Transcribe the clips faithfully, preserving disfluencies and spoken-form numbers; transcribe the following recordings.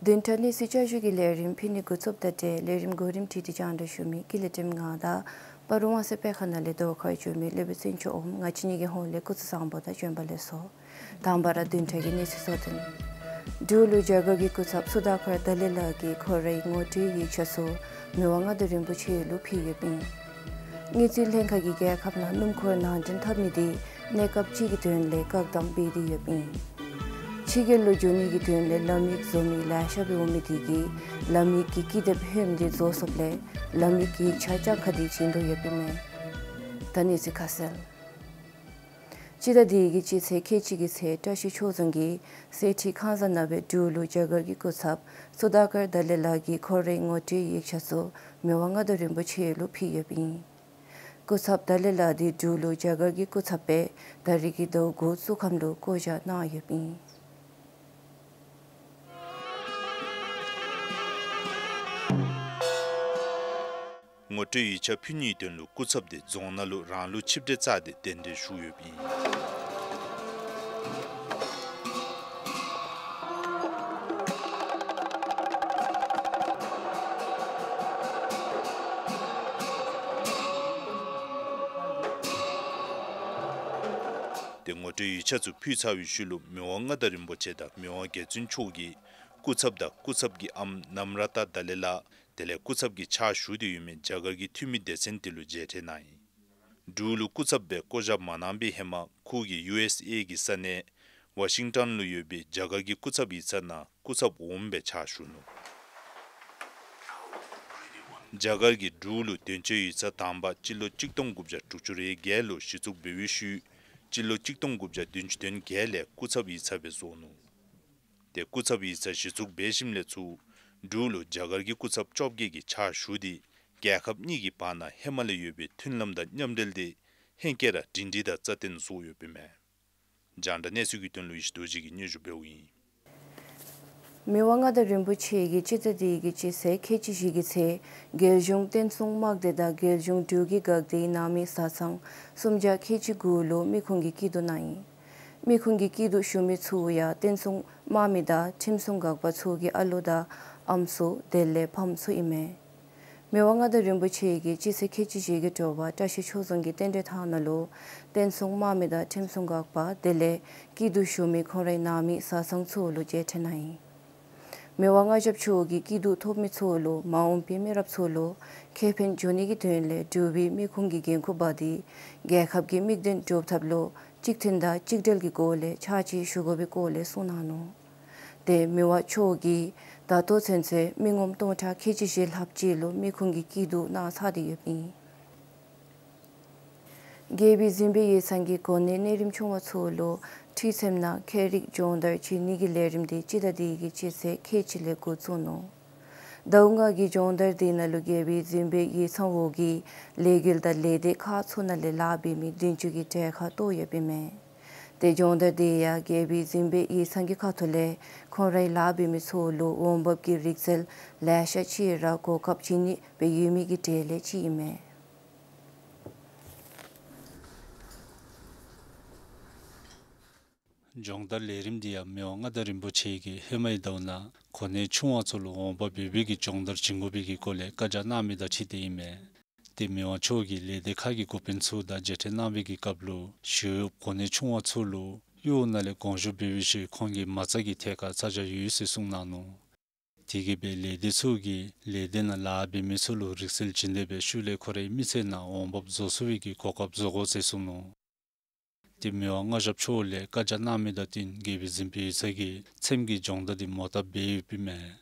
བདུན་ཕྲག་གནས་ཚུལ་བསྐྱར་ཞུ་གི་ལས་རིམ་ཕུལ་ནི་འགོ་བཙུགསཔ་ད་ཏེ་ལས་རིམ་གོ་རིམ་ཁྲིད་དེ་སྙན་ཞུ་མི་ཀུན་ལེགས་སྒྲོལམ་ང་དང་པར་རིས་དབང་གསལ་དཔེ་ཁང་ནང་ལས་ཟླཝ་ཁ་ར་བྱོན་མི་ལས་བྱེདཔ་ཚུན་ཆོས་འོགམ་ང་བཅས་གཉིས་ཀྱི་ཧོངས་ལས་སྐུ་གཟུགས་བཟང་པོ་དང་བྱོན་པ་ལེགས་སོ། དང་པ་ར་བདུན་ཕྲག་གི་གནས་ཚུལ་གཙོ་དོན། འབྲུག་ལུ་རྒྱ་གར་གྱི་སྐུ་ཚབ་སུ་དཱ་ཀར་དཱ་ལའི་ལ་གིས་ཁོ་རའི་ངོ་སྤྲོད་ཡིག་ཆ་ཚུ་མི་དབང་མངའ་བདག་རིན་པོ་ཆེ་ལུ་ཕུལ་ཡོདཔ་ཨིན། དངུལ་རྩིས་ལྷན་ཁག་གིས་རྒྱལ་ཁབ་ནང་སྣུམ་འཁོར་ནང་འདྲེན་འཐབ་ནི་དེ་གནས་སྐབས་ཅིག་གི་དོན་ལས་བཀག་དམ་འབད་དེ་ཡོདཔ་ཨིན། ཕྱི་རྒྱལ་ལུ་འགྱོ་ནི་གི་དོན་ལས་ལམ་ཡིག་བཟོ་མི་ལེ་ཤ་སྦེ་འོང་མི་དེ་གིས་ལམ་ཡིག་གི་ཀི་དེབ་ཧོནམ་དེ་བཟོ་ཚུགསཔ་ལས་ལམ་ཡིག་གི་ཡིག་ཆ་གྱངས་ཁ་དེ་བྱིན་དོ་ཡོདཔ་ཨིན་མས། ད་གནས་ཚུལ་ཁ་གསལ། སྤྱི་ཟླ་འདི་གི་སྤྱི་ཚེས་ཁལ་གཅིག་གི་ཚེ་བཀྲིས་ཆོས་རྫོང་གི་གསེར་ཁྲི་ཁང་བཟང་ནང་སྦེ་འབྲུག་ལུ་རྒྱ་གར་གྱི་སྐུ་ཚབ་སུ་དཱ་ཀར་དཱ་ལའི་ལ་གིས་ཁོ་རའི་ངོ་སྤྲོད་ཡིག་ཆ་ཚུ་མི་དབང་མངའ་བདག་རིན་པོ་ཆེ་ལུ་ཕུལ་ཡོདཔ་ཨིན། སྐུ་ཚབ་དཱ་ལའི་ལ་དེ་འབྲུག་ལུ་རྒྱ་གར་གྱི་སྐུ་ཚབ་སྦེ་ད་རིས་ཀྱི་ཟླཝ་དགུ་ཚུ་ཁམས་ལུ་བསྐོ་བཞག་གནང་ཡོདཔ་ཨིན། ངོ་སྤྲོད་ཡིག་ཆ་ཕུལ་ནིའི་དོན་ལུ་སྐུ་ཚབ་དེ་རྫོང་ནང་ལུ་རང་ལུགས་ཆིབས་གྲལ་བཅའ་སྟེ་གདན་འདྲེན་ཞུ་ཡོདཔ་ཨིན། དེ་ངོ་སྤྲོད་ཡིག་ཆ་ཚུ་ཕུལ་ཚར་བའི་ཤུལ་ལུ་མི་དབང་མངའ་བདག་རིན་པོ་ཆེ་དང་མི་དབང་རྒྱལ་བཙུན་མཆོག་གིས་སྐུ་ཚབ་དང་སྐུ་ཚབ་ཀྱི་ཨམ་ནམ་ར་ཏཱ་དཱ་ལའི་ལ་དེ་ལས་སྐུ་ཚབ་ཀྱི་ཕྱག་ཞུ་སྟེ་ཡོད་མི་རྒྱ་གར་གྱི་འཐུས་མི་སྡེ་ཚན་དེ་ལུ་མཇལ་འཕྲད་གནང་ཡི། འབྲུག་ལུ་སྐུ་ཚབ་སྦེ་བསྐོ་བཞག་མ་གནང་པའི་ཧེ་མ་ཁོ་གིས་ཡུ་ཨེསི་ཨེ་གི་ས་གནས་ཝ་ཤིང་ཊོན་ལུ་ཡོད་པའི་རྒྱ་གར་གྱི་སྐུ་ཚབ་ཡིག་ཚང་ནང་སྐུ་ཚབ་འོགམ་སྦེ་ཕྱག་ཞུ་ནུག། རྒྱ་གར་གྱིས་འབྲུག་ལུ་དོན་གཅོད་ཡིག་ཚང་དང་པ་སྤྱི་ལོ་གཅིག་སྟོང་དགུ་བརྒྱ་དྲུག་ཅུ་རེ་བརྒྱད་ལུ་གཞི་བཙུགས་འབད་བའི་ཤུལ་སྤྱི་ལོ་གཅིག་སྟོང་དགུ་བརྒྱ་བདུན་ཅུ་དོན་བརྒྱད་ལས་སྐུ་ཚབ་ཡིག་ཚང་སྦེ་བཟོ་ནུག། དེ་སྐུ་ཚབ་ཡིག་ཚང་གཞི་བཙུགས་འབད་ཞིནམ་ལས་ཚུར་འབྲུག་ལུ་རྒྱ་གར་གྱི་སྐུ་ཚབ་བཅོ་བརྒྱད་ཀྱི་ཕྱག་ཞུ་སྟེ་རྒྱལ་ཁབ་གཉིས་ཀྱི་བར་ན་ཧེ་མ་ལས་ཡོད་པའི་མཐུན་ལམ་དང་མཉམ་འབྲེལ་དེ་ཧེང་སྐལ་ར་སྒྲིང་སྒྲིང་དང་རྩ་བརྟན་བཟོ་ཡོདཔ་ཨིན་མས། རྒྱང་བསྒྲགས་གནས་ཚུལ་གྱི་དོན་ལུ་ཡེ་ཤེས་རྡོ་རྗེ་གིས་སྙན་ཞུ་འབདཝ་ཨིན། མི་དབང་མངའ་བདག་རིན་པོ་ཆེ་གིས་སྤྱི་ཟླ་འདི་གི་སྤྱི་ཚེས་ཁལ་གཅིག་བཞི་གི་ཚེ་རྒྱལ་གཞུང་བསྟན་སྲུང་དམག་སྡེ་དང་རྒྱལ་གཞུང་འབྲུག་གི་འགག་སྡེའི་ནང་མི་བཟའ་ཚང་སུམ་བརྒྱ་ཁལ་གཅིག་དགུ་ལུ་མི་ཁུངས་ཀྱི་སྐྱིད་སྡུག་གནང་ཡི། མི་ཁུངས་ཀྱི་སྐྱིད་སྡུག་ཞུ་མི་ཚུ་ཡང་བསྟན་སྲུང་དམག་མི་དང་ཁྲིམས་སྲུང་འགག་པ་ཚུ་གི་ཨ་ལོ་དང་ཨམ་སྲུ་དེ་ལས་ཕམ་ཚུ་ཨིན་མས། མི་དབང་མངའ་བདག་རིན་པོ་ཆེ་གིས་སྤྱི་ཚེས་ཁལ་གཅིག་བཞི་གི་དྲོ་པ་བཀྲིས་ཆོས་རྫོང་གི་རྟེན་འབྲེལ་ཐང་ནང་ལུ་བསྟན་སྲུང་དམག་མི་དང་ཁྲིམས་སྲུང་འགག་པ་དེ་ལས་སྐྱིད་སྡུག་ཞུ་མི་ཁོང་རའི་ནང་མི་བཟའ་ཚང་ཚུ་ལུ་མཇལ་འཕྲད་གནང་ཡི། མི་དབང་མངའ་ཞབས་མཆོག་གིས་སྐྱིད་སྡུག་ཐོབ་མི་ཚུ་ལུ་མ་འོངས་པའི་མི་རབས་ཚུ་ལུ་ཁེ་ཕན་འབྱུང་ནི་གི་དོན་ལས་འབྲུག་པའི་མི་ཁུངས་ཀྱི་འགན་ཁུར་འབག་སྟེ་རྒྱལ་ཁབ་ཀྱི་དམིགས་དོན་སྒྲུབ་ཐབས་ལུ་གཅིག་མཐུན་དང་གཅིག་སྒྲིལ་གྱི་སྒོ་ལས་ཕྱག་ཕྱིད་ཞུ་དགོ་པའི་སྐོར་ལས་གསུངས་གནང་ནུག། དེ་མི་དབང་མཆོག་གིས་ད་ལྟོ་ཚུན་ཚོད་མི་ངོམ་སྟོང་ཕྲག་ཁལ་གཅིག་བཞི་ལྷགཔ་ཅིག་ལུ་མི་ཁུངས་ཀྱི་སྐྱིད་སྡུག་གནང་ཚར་ཏེ་ཡོདཔ་ཨིན། རྒྱལ་པོའི་གཟིམ་དཔོན་ཡིག་ཚང་གིས་གོ་གནས་གནས་རིམ་ཆུང་བ་ཚུ་ལུ་ཁྲི་ཚེམ་ནང་ཁྱད་རིག་སྦྱོང་བརྡར་བྱིན་ནི་གི་ལས་རིམ་དེ་སྤྱི་ཟླ་འདི་གི་སྤྱི་ཚེས་ཁལ་གཅིག་ལས་འགོ་བཙུགས་ནུག། ཟླཝ་ལྔ་གི་སྦྱོང་བརྡར་དེ་ནང་ལུ་རྒྱལ་པོའི་གཟིམ་དཔོན་ཡིག་ཚང་འོག་གི་ལས་འགུལ་དང་ལས་སྡེ་ཁག་ཚུ་ནང་ལས་ལཱ་འབད་མི་བདུན་ཅུ་གི་གྲལ་ཁར་གཏོགས་ཡོདཔ་ཨིན་མས། དེ་སྦྱོང་བརྡར་དེ་ཡང་རྒྱལ་པོའི་གཟིམ་དཔོན་ཡིག་ཚང་གི་ཁ་ཐུག་ལས་ཁོང་རའི་ལཱ་འབད་མི་ཚུ་ལུ་འོང་འབབ་ཀྱི་རིག་རྩལ་ལེ་ཤ་ཅིག་ར་གོ་སྐབས་བྱིན་ནི་སྦེ་ཡོད་མི་གི་གྲས་ལས་གཅིག་ཨིན་མས། སྦྱོང་བརྡར་ལས་རིམ་འདི་ཡང་མི་དབང་མངའ་བདག་རིན་པོ་ཆེ་གིས་ཧེ་མའི་ཟླཝ་ནང་གོ་གནས་ཆུང་བ་ཚུ་ལུ་འོང་འབབ་འབད་བའི་གི་སྦྱོང་བརྡར་བྱིན་དགོ་པའི་གི་སྐོར་ལས་བཀའ་རྒྱ་གནང་མི་དང་འཁྲིལ་ཏེ་ཨིན་མས། དེ་མི་དབང་མཆོག་གིས་ལས་སྡེ་ཁག་གི་འགོ་དཔོན་ཚུ་དང་མཇལ་འཕྲད་གནང་བའི་གི་སྐབས་ལུ་ཞི་གཡོགཔ་གོ་གནས་ཆུང་བ་ཚུ་ལུ་གཡོག་ནང་ལས་དགོངས་ཞུ་འབད་བའི་ཤུལ་ཁོང་གི་མ་རྩ་གི་ཐད་ཁར་ཚ་གྱང་ཡོད་ཟེར་གསུངས་གནང་ནུག། དེ་གིས་སྦེ་ལས་སྡེ་ཚུ་གིས་ལས་སྡེ་ནང་ལཱ་འབད་མི་ཚུ་ལུ་རིག་རྩལ་བྱིན་ཏེ་སྦེ་ཤུལ་ལས་ཁོ་རའི་མི་ཚེ་ནང་འོང་འབབ་བཟོ་ཚུགས་པའི་གི་གོ་སྐབས་བཟོ་དགོ་ཟེར་གསུངས་ནུག། དེ་མི་དབང་མངའ་ཞབས་མཆོག་ལས་བཀའ་རྒྱ་གནང་མི་དང་བསྟུན་རྒྱལ་པོའི་གཟིམ་དཔོན་ཡིག་ཚང་གིས་ཚེམ་གྱི་སྦྱོང་བརྡར་དེ་མོ་བཏབ་འབད་ཡོདཔ་ཨིན་མས།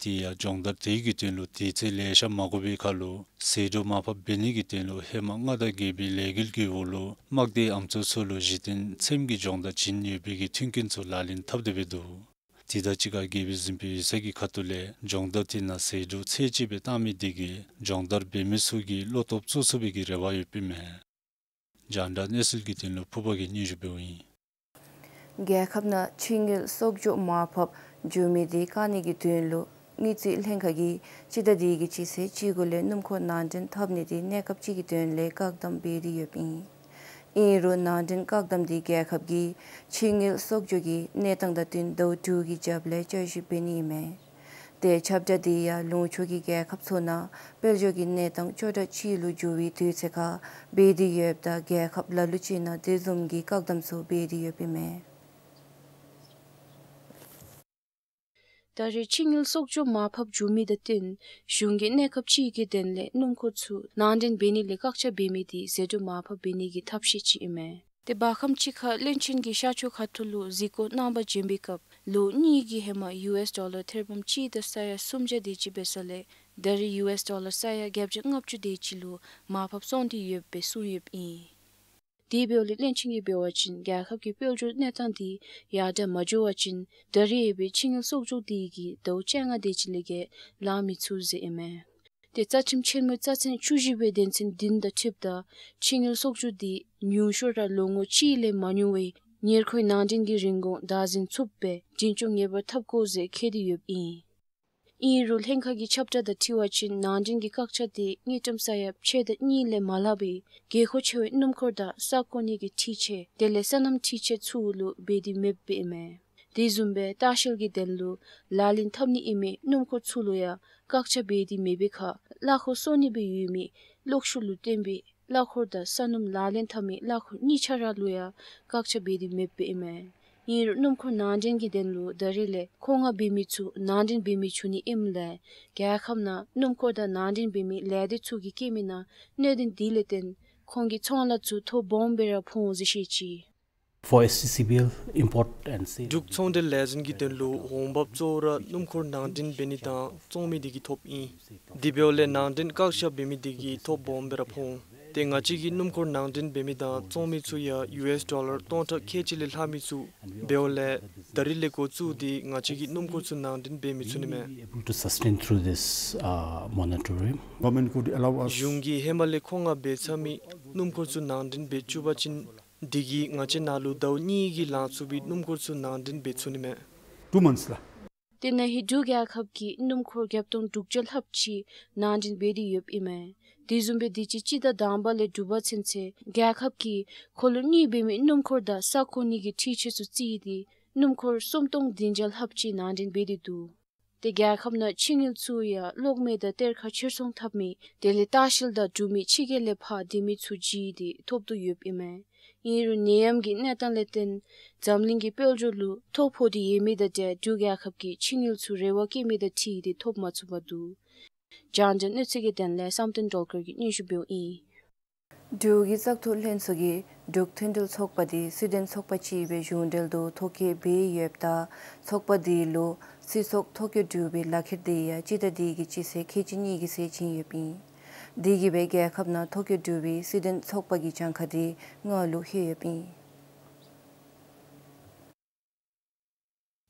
དེ་ཡང་སྦྱོང་བརྡར་དེ་གི་དོན་ལུ་དུས་ཚོད་ལེ་ཤ་མ་དགོ་པའི་ཁར་ལུ་ཟད་འགྲོ་མར་ཕབ་འབད་ནི་གི་དོན་ལུ་ཧེ་མ་མངའ་བདག་རྒྱལ་པོའི་ལས་འགུལ་གྱི་འོག་ལུ་དམག་སྡེའི་ཨམ་སྲུ་ཚུ་ལུ་གཞི་རྟེན་ཚེམ་གྱི་སྦྱོང་བརྡར་བྱིན་ཡོད་པའི་གི་མཐུན་རྐྱེན་ཚུ་ལག་ལེན་འཐབ་སྟེ་སྦེ་འདུག། དེ་དང་གཅིག་ཁར་རྒྱལ་པོའི་གཟིམ་དཔོན་ཡིག་ཚང་གི་ཁ་ཐུག་ལས་སྦྱོང་བརྡར་དེ་ནང་ཟད་འགྲོ་ཚད་ཅིག་སྦེ་བཏང་མི་དེ་གིས་སྦྱོང་བརྡར་འབད་མི་ཚུ་གི་བློ་སྟོབས་བཙུགས་ཚུགས་པའི་གི་རེ་བ་ཡོདཔ་ཨིན་མས། རྒྱང་བསྒྲགས་གནས་ཚུལ་གྱི་དོན་ལུ་ཕུར་པ་གིས་སྙན་ཞུ་འབདཝ་ཨིན། རྒྱལ་ཁབ་ནང་ཕྱི་དངུལ་གསོག་འཇོག་མར་ཕབ་འགྱོ་མི་དེ་བཀག་ནི་གི་དོན་ལུ་དངུལ་རྩིས་ལྷན་ཁག་གིས་སྤྱི་ཟླ་འདི་གི་སྤྱི་ཚེས་བཅུ་དགུ་ལས་སྣུམ་འཁོར་ནང་འདྲེན་འཐབ་ནི་དེ་གནས་སྐབས་ཅིག་གི་དོན་ལས་བཀག་དམ་འབད་དེ་ཡོདཔ་ཨིན། ཨིན་རུང་ནང་འདྲེན་བཀག་དམ་དེ་རྒྱལ་ཁབ་ཀྱི་ཕྱི་དངུལ་གསོག་འཇོག་གི་གནས་སྟངས་དང་བསྟུན་ཟླཝ་དྲུག་གི་རྒྱབ་ལས་བསྐྱར་ཞིབ་འབད་ནི་ཨིན་མས། ཏེ་ཁྱབ་བསྒྲགས་འདི་ཡང་ལུང་ཕྱོགས་ཀྱི་རྒྱལ་ཁབ་ཚུ་ནང་དཔལ་འབྱོར་གྱི་གནས་སྟངས་སྐྱོ་དྲགས་ཅིག་ལུ་འགྱུར་བའི་དུས་ཚོད་ཁར་འབད་དེ་ཡོདཔ་ད་རྒྱལ་ཁབ་ལ་ལུ་ཅིག་ནང་དེ་བཟུམ་གྱི་བཀག་དམ་ཚུ་འབད་དེ་ཡོདཔ་ཨིན་མས། ད་རེས་ཕྱི་དངུལ་གསོག་འཇོག་མར་ཕབ་འགྱོ་མི་དང་བསྟུན་གཞུང་གིས་གནས་སྐབས་ཅིག་གི་དོན་ལས་སྣུམ་འཁོར་ཚུ་ནང་འདྲེན་འབད་ནི་ལས་བཀག་ཆ་འབད་མི་དེ་ཟད་འགྲོ་མར་ཕབ་འབད་ནི་གི་ཐབས་ཤེས་ཅིག་ཨིན་མས། ཏེ་བར་ཁམས་ཅིག་ཁར་བློན་ཆེན་གྱིས་ཤར་ཕྱོགས་ཁ་ཐུག་ལུ་གཟིགས་སྐོར་གནང་པར་བྱོན་པའི་སྐབས་ལོ་གཉིས་ཀྱི་ཧེ་མ་ཡུ་ཨེསི་ཌོ་ལར་ཐེར་འབུམ་གཅིག་དང་ས་ཡ་སུམ་བརྒྱ་དེ་ཅིག་འབད་ས་ལས་ད་རེས་ཡུ་ཨེསི་ཌོ་ལར་ས་ཡ་བརྒྱད་བརྒྱ་ལྔ་བཅུ་དེ་ཅིག་ལུ་མར་ཕབ་སོང་སྟེ་ཡོདཔ་སྦེ་གསུངས་ཡོདཔ་ཨིན། དེ་འབདཝ་ལས་བློན་ཆེན་གྱིས་འབད་བ་ཅིན་རྒྱལ་ཁབ་ཀྱི་དཔལ་འབྱོར་གནས་སྟངས་དེ་ཡར་དྲག་མ་འགྱོ་བ་ཅིན་ད་རེས་ཡོད་པའི་ཕྱི་དངུལ་གསོག་འཇོག་དེ་གིས་ཟླཝ་བཅོ་ལྔ་དེ་ཅིག་ལས་བརྒལ་ལང་མི་ཚུགས་ཟེར་ཨིན་མས། ཏེ་རྩ་ཁྲིམས་ཆེན་མོའི་རྩ་ཚན་བཅུ་བཞི་པའི་དོན་ཚན་བདུན་དང་འཁྲིལཝ་ད་ཕྱི་དངུལ་གསོག་འཇོག་དེ་ཉུང་ཤོས་ར་ལོ་ངོ་གཅིག་ལས་མ་ཉུང་བའི་ཉེར་མཁོའི་ནང་འདྲེན་གྱི་རིན་གོང་བདག་འཛིན་ཚུགསཔ་སྦེ་འཛིན་སྐྱོང་ངེས་པར་འཐབ་དགོ་ཟེར་འཁོད་དེ་ཡོདཔ་ཨིན། ཨིན་རུང་ལྷན་ཁག་གི་ཁྱབ་བསྒྲགས་དང་འཁྲིལ་བ་ཅིན་ནང་འདྲེན་གྱི་བཀག་ཆ་དེ་དངུལ་ཀྲམ་ས་ཡ་ཕྱེད་དང་གཉིས་ལས་མ་ལྷག་པའི་དགོས་མཁོ་ཆེ་བའི་སྣུམ་འཁོར་དང་ས་བཀོག་ནི་གི་འཕྲུལ་ཆས་དེ་ལས་སོ་ནམ་འཕྲུལ་ཆས་ཚུ་ལུ་འབད་དེ་མེདཔ་ཨིན་མས། དེ་བཟུམ་སྦེ་ལྟ་བཤལ་གྱི་དོན་ལུ་ལག་ལེན་འཐབ་ནི་ཨིན་མི་སྣུམ་འཁོར་ཚུ་ལུ་ཡང་བཀག་ཆ་འབད་དེ་མེད་པའི་ཁར་གླ་འཁོར་གསོ་ནི་སྦེ་ཡོད་མི་གློག་ཤུགས་ལུ་བརྟེན་པའི་གླ་འཁོར་དང་ས་སྣུམ་ལག་ལེན་འཐབ་མི་གླ་འཁོར་གཉིས་ཆ་ར་ལུ་ཡང་བཀག་ཆ་འབད་དེ་མེདཔ་ཨིན་མས། ཨིན་རུང་སྣུམ་འཁོར་ནང་འདྲེན་གྱི་དོན་ལུ་ད་རེས་ལས་མཁོ་མངགས་འབད་མི་ཚུ་ནང་འདྲེན་འབད་མི་ཚུགས་ནི་ཨིནམ་ལས་རྒྱལ་ཁབ་ནང་སྣུམ་འཁོར་དང་ནང་འདྲེན་འབད་མི་ལས་སྡེ་ཚུ་གིས་བཀལ་མི་ནང་གནོད་དོན་དེ་ལས་བརྟེན་ཁོང་གི་ཚོང་ལཱ་ཚུ་ཐོ་སྦོམ་སྦེ་ར་ཕོག་འོང་ཟེར་བཤད་ཅི། For S T C B L, import and sale. འབྲུག་ཚོང་འབྲེལ་ལས་འཛིན་གྱི་དོན་ལུ་འོང་འབབ་གཙོ་བོ་ར་སྣུམ་འཁོར་ནང་འདྲེན་འབད་ནི་དང་བཙོང་མི་དེ་གིས་ཐོབ་ཨིན། དེ་འབདཝ་ལས་ནང་འདྲེན་བཀག་ཆ་འབད་མི་དེ་གིས་ཐོ་སྦོམ་སྦེ་ར་ཕོག་འོང་། ཏེ་ང་བཅས་ཀྱི་སྣུམ་འཁོར་ནང་འདྲེན་འབད་མི་དང་བཙོང་མི་ཚུ་ཡང་ཡུ་ཨེསི་ཌོ་ལར་སྟོང་ཕྲག་ཁལ་གཅིག་ལས་ལྷག་མི་ཚུ་འབདཝ་ལས་ད་རེས་ལས་འགོ་བཙུགས་ཏེ་ང་བཅས་ཀྱིས་སྣུམ་འཁོར་ཚུ་ནང་འདྲེན་འབད་མི་ཚུགས་ནི་མས། Able to sustain through this, uh, moratorium. Government could allow us གཞུང་གིས་ཧེ་མ་ལས་མཁོ་མངགས་འབད་ཚར་མི་སྣུམ་འཁོར་ཚུ་ནང་འདྲེན་འབད་བཅུག་པ་ཅིན་དེ་གིས་ང་བཅས་ནང་ལུ་ཟླཝ་གཉིས་ཀྱི་ལང་ཚུགས་པའི་སྣུམ་འཁོར་ཚུ་ནང་འདྲེན་འབད་ཚུགས་ནི་མས། Two months ལགས། ཏེ་ན་ཧིང་འབྲུག་རྒྱལ་ཁབ་ཀྱིས་སྣུམ་འཁོར་བརྒྱད་སྟོང་དྲུག་བརྒྱ་ལྷགཔ་ཅིག་ནང་འདྲེན་འབད་དེ་ཡོདཔ་ཨིན་མས། དེ་བཟུམ་སྦེ་དུས་ཅི་སྤྱི་ཟླ་དང་པ་ལས་དྲུག་པ་ཚུན་ཚོད་རྒྱལ་ཁབ་ཀྱིས་འཁོར་ལོ་གཉིས་འབད་མི་སྣུམ་འཁོར་དང་ས་བཀོག་ནི་གི་འཕྲུལ་ཆས་ཚུ་བརྩིས་ཏེ་སྣུམ་འཁོར་སུམ་སྟོང་བདུན་བརྒྱ་ལྷགཔ་ཅིག་ནང་འདྲེན་འབད་དེ་འདུག། ཏེ་རྒྱལ་ཁབ་ནང་ཕྱི་དངུལ་ཚུ་ཡང་གློག་མེ་དང་གཏེར་ཁ་ཕྱིར་ཚོང་འཐབ་མི་དེ་ལས་ལྟ་བཤལ་དང་འབྲུག་མི་ཕྱི་རྒྱལ་ལས་ཕར་སྡོད་མི་ཚུ་བརྒྱུད་དེ་ཐོབ་དོ་ཡོདཔ་ཨིན་མས། ཨིན་རུང་ནད་ཡམས་ཀྱི་གནས་སྟངས་ལས་བརྟེན་འཛམ་གླིང་གི་དཔལ་འབྱོར་ལུ་ཐོ་ཕོག་སྟེ་ཡོད་མི་དང་འབྲེལ་འབྲུག་རྒྱལ་ཁབ་ཀྱིས་ཕྱི་དངུལ་ཚུ་རེ་བ་བསྐྱེད་མི་དང་འཁྲིལ་ཏེ་ཐོབ་མ་ཚུགས་པར་འདུག། རྒྱང་བསྒྲགས་གནས་ཚུལ་གྱི་དོན་ལས་བསམ་གཏན་སྒྲོལ་དཀར་གྱིས་སྙན་ཞུ་འབདཝ་ཨིན། འབྲུག་གི་བཙག་འཐུ་ལྷན་ཚོགས་ཀྱིས་འབྲུག་མཐུན་སྒྲིལ་ཚོགས་པ་དེ་སུད་ཌེན་ཚོགས་པ་ཅིག་སྦེ་གཞུང་འབྲེལ་དུ་ཐོ་བཀོད་འབད་ཡོདཔ་ད་ཚོགས་པ་དེ་ལུ་སྲིད་ཚོགས་ཐོ་བཀོད་གྲུབ་པའི་ལག་ཁྱེར་དེ་ཡང་སྤྱི་ཟླ་འདི་གི་སྤྱི་ཚེས་ཁལ་གཅིག་གཉིས་ཀྱི་ཚེ་བྱིན་ཡོདཔ་ཨིན། དེ་གིས་སྦེ་རྒྱལ་ཁབ་ནང་ཐོ་བཀོད་གྲུབ་པའི་སུད་ཌེན་ཚོགས་པ་གི་གྱངས་ཁ་དེ་ལྔ་ལུ་ལྷོད་ཡོདཔ་ཨིན།